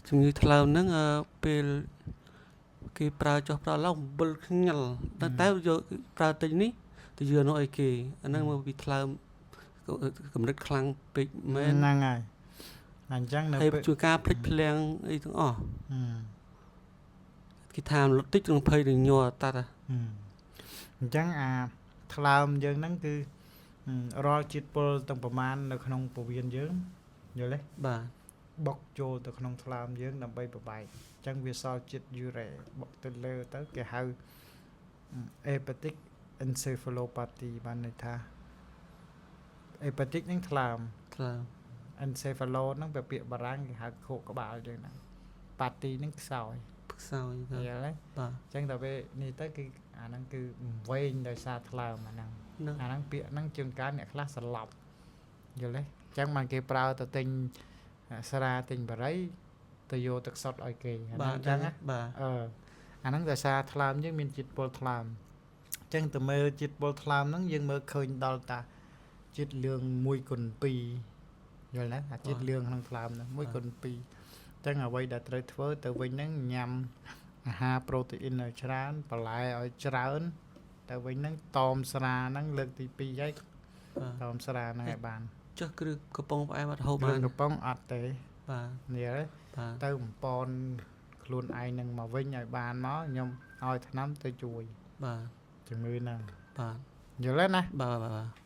ជំងឺថ្លើមហ្នឹងពេលគេប្រើចុះប្រើឡើងវិលខ្ញាល់តែតែយកប្រើតិចនេះទៅយកនោះអីគេអាហ្នឹងមកពីថ្លើមកម្រិតខ្លាំងពេកមែន ហ្នឹងហើយអញ្ចឹងនៅ ហើយជួយការភ្លេចភ្លាំងអីទាំងអស់គេថាលុតតិចនឹងភ័យនឹងញ័រតាត់ អញ្ចឹងអាថ្លើមយើងហ្នឹងគឺរាល់ជាតិពុលទាំងប្រមាណនៅក្នុងពោះវៀនយើងយល់ទេ បាទ បុកចូលទៅក្នុងថ្លើមយើងដើម្បីប្របែកអញ្ចឹងវាសល់ជាតិយូរ៉េបុកទៅលើទៅគេហៅ hepatic encephalopathy បានន័យថា hepatic ហ្នឹងថ្លើម ថ្លើម encephalo ហ្នឹងវាពាក្យបារាំងគេហៅខួរក្បាលយើងហ្នឹង pathy ហ្នឹងខ្សោយ ខ្សោយ យល់ទេ បាទ អញ្ចឹងដល់ពេលនេះទៅគឺអាហ្នឹងគឺវែងដោយសារថ្លើមអាហ្នឹងអាហ្នឹងពាក្យហ្នឹងជួនកាលអ្នកខ្លះស្លាប់យល់ទេអញ្ចឹងបានគេប្រើទៅទិញស្រាទិញបារីទៅយកទឹកសុទ្ធឲ្យគេអាហ្នឹងអញ្ចឹងណា បាទ អឺអាហ្នឹងដោយសារថ្លើមយើងមានជាតិពុលថ្លើមអញ្ចឹងទៅមើលជាតិពុលថ្លើមហ្នឹងយើងមើលឃើញដល់តាជាតិលឿង1គុណ2យល់ណាអាជាតិលឿងក្នុងថ្លើមហ្នឹង1គុណ2អញ្ចឹងអ្វីដែលត្រូវធ្វើទៅវិញហ្នឹងញ៉ាំអាហារប្រូតេអ៊ីនឲ្យច្រើនបន្លែឲ្យច្រើនទៅវិញហ្នឹងតមស្រាហ្នឹងលើកទី2ហើយតមស្រាហ្នឹងឲ្យបាន ចុះគ្រឿងកំប៉ុងផ្អែមអត់ហូបបាន កំប៉ុងអត់ទេ បាទ នេះ បាទ ទៅបំពន់ខ្លួនឯងនឹងមកវិញឲ្យបានមកខ្ញុំឲ្យថ្នាំទៅជួយ បាទ ជំងឺហ្នឹង បាទ យល់ទេណា បាទបាទ